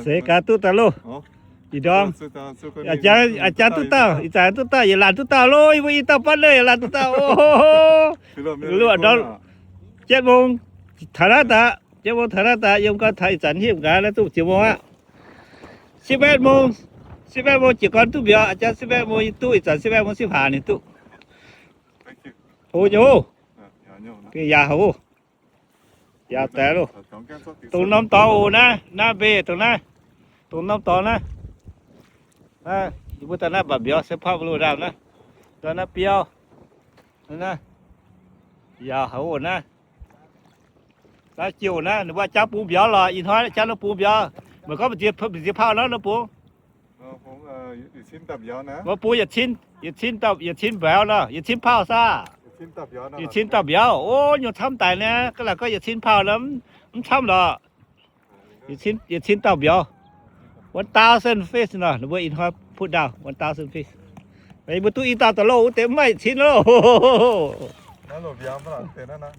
Seka tu talo. Idom. Aja aja tu tau, ita tu tau, ya la tu tau lo, ibu ita pan le, ya la tu tau. Oh. Lu adol. Jet mong. Tharata, jet mong tharata, yom ka thai san him ka la tu jet mong a. Sibet mong. Sibet mong ji kon tu bia, aja sibet mong tu isan sibet mong sibha ni tu. Ho jo. Ke ya ho. ຢາວແຕ່ລູກ ຕົງນ້ຳຕອງໂອນະ ນະເບຕົງນະ ຕົງນ້ຳຕອງນະ ອາ ຢູ່ພຸດຕະນະບາບຽວ ເຊພາບລູດາມນະ ຕອນນະປຽວ ນະ ຢາວເຮົານະ ລາຈິວນະ ນະວ່າຈາປູບຽວລະ ອີນຮອຍຈານະປູບຽວ ມັນກໍໄປຊິ ໄປຊິພາວນະ ນະປູ. ເອີ ຜົມ ເອີ ຢູ່ ຢູ່ຊິນຕາບຽວນະ ບໍ່ປູ ຢ່າຊິນ ຢ່າຊິນຕາ ຢ່າຊິນແບວນະ ຢ່າຊິນພາວຊາ ຢູ່ຊິນຕາບຽວນະ ຢູ່ຊິນຕາບຽວ ໂອ້ ຍອດທຳຕາຍແນ່ ກໍລະກໍຢ່າຊິນພາວນະ ມັນ ມັນທຳດອກ ຢູ່ຊິນ ຢ່າຊິນຕາບຽວ one thousand feet ນະ ຫຼືວ່າ in hoi put down one thousand feet ໄປບໍ່ຕູອີຕາຕະໂລ ເຕັມໄມ້ຊິນໂລ ນະໂລບຽວ ມັນເປັນນັ້ນນະ.